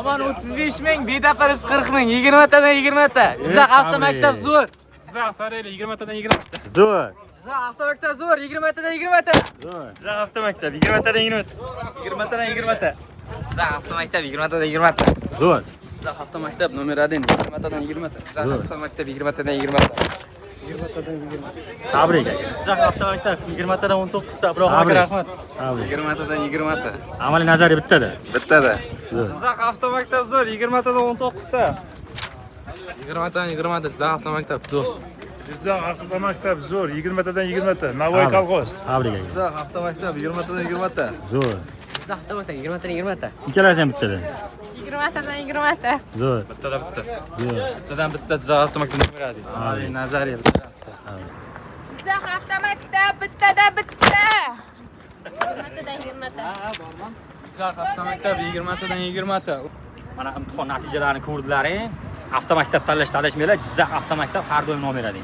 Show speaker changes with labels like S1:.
S1: Omon 35 ming, bedafaris 40 ming, 20 tadan 20 ta. Jizzax avtomaktab zo'r.
S2: Jizzax Sarayli 20 tadan 20 ta.
S3: Zo'r.
S1: Jizzax avtomaktab zo'r, 20 tadan 20 ta.
S3: Zo'r.
S4: Jizzax avtomaktab 20 tadan 20 ta.
S1: 20 tadan 20 ta. Jizzax avtomaktab 20 tadan 20 ta.
S3: Zo'r.
S1: Jizzax avtomaktab nomer 1, 20 tadan 20 ta. Jizzax avtomaktab 20 tadan 20 ta.
S3: Tabrik aka.
S2: Jizzax avtomaktab 20 tadan 19 ta. Ibrohim aka,
S3: Tabrik.
S2: rahmat.
S3: Tabrik.
S1: 20 tadan 20 ta.
S3: Amaliy nazariy bittada.
S1: Bittada.
S4: Jizzax avtomaktab zo'r 20 tadan 19 ta.
S2: 20 tadan 20 ta Jizzax avtomaktab zo'r.
S5: Jizzax avtomaktab zo'r 20 tadan 20 ta. Navoiy kolxoz.
S3: Tabrik aka.
S6: Jizzax avtomaktab 20 tadan 20 ta.
S3: Zo'r.
S1: Jizzax avtomaktab 20 tadan 20 ta.
S3: Ikkalasi ham bittada.
S7: 20 tadan 20 ta.
S3: Zo'r.
S2: Bittada bitta.
S3: Zo'r.
S2: Bittadan bitta Jizzax avtomaktab nomer 1.
S1: Amaliy nazariy bitta.
S7: Jizzax avtomaktab bittada bitta. 20 tadan 20 ta.
S1: Jizzax avtomaktab 20 tadan 20 ta.
S3: Mana imtihon natijalarini ko'rdilaring. Avtomaktab tanlashda adashmanglar. Jizzax avtomaktab har doim nomer 1.